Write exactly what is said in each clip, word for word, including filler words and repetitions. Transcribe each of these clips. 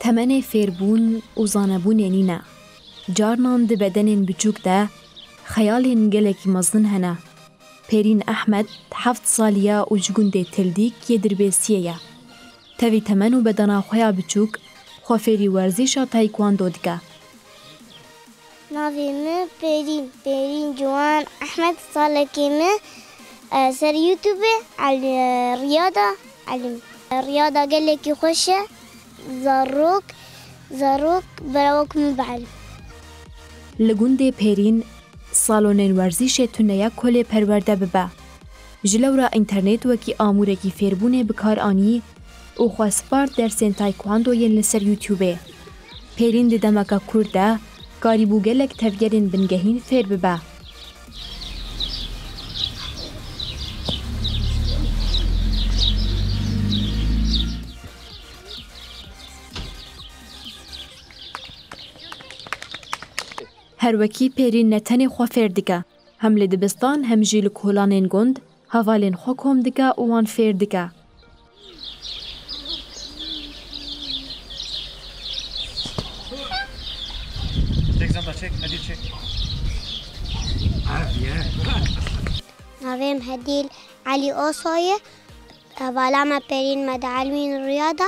Temenê fêrbûn û zanebûnê nîne. Carnan di bedenên biçûk de xeyalên gelekî mezin hene. Pêrîn Ehmed heft salî ye û ji gundê Tildîk yê Dirbêsiyê ye. Tevî temen û bedena xwe ya biçûk, xwe fêrî werzîşa taekwondo dike. Navê min Pêrîn, Pêrîn Ciwan Ehmed, salekê min, e, ser YouTubeê, el-, e, riyada elîm. Riyada gelekî xweş e, zarok, zarok bera wek min bielîm. Li gundê Pêrîn salonên werzîşê tune ye ku lê perwerde bibe. Ji lewra înternêt wekî amûrekî fêrbûnê bi kar anî û xwe spart dersên taekwondo yên li ser YouTubeê. Pêrîn di demeke kurt de karîbû gelek tevgerên bingehîn fêr bibe. Her wekî Pêrîn ne tenê xwe fêr dike, hem li dibistan hem jî li kolanên gund hevalên xwe kom dike û wan fêr dike. Çek, Zanta, çek, Hedîl çek. Ev ye. Navê min Hedîl Elî Oso ye. Hevala me Pêrîn me dielmîn riyada.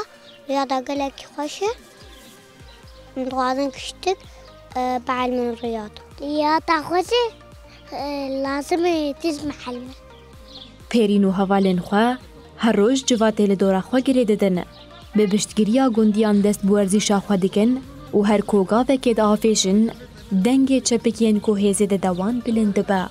Riyada gelekî xweş e. Em dixwazin kiştik, e, bielmin riyada. Riyada xweş e, e, lazim e tîz bielmin. Pêrîn û hevalên xwe her roj civatê li dora xwe girê didin. Bi piştgiriya gundiyan dest bi werzîşa xwe dikin û her ku gavekê diavêjin, dengê çepikiyên ku hêzê dide wan bilind dibe.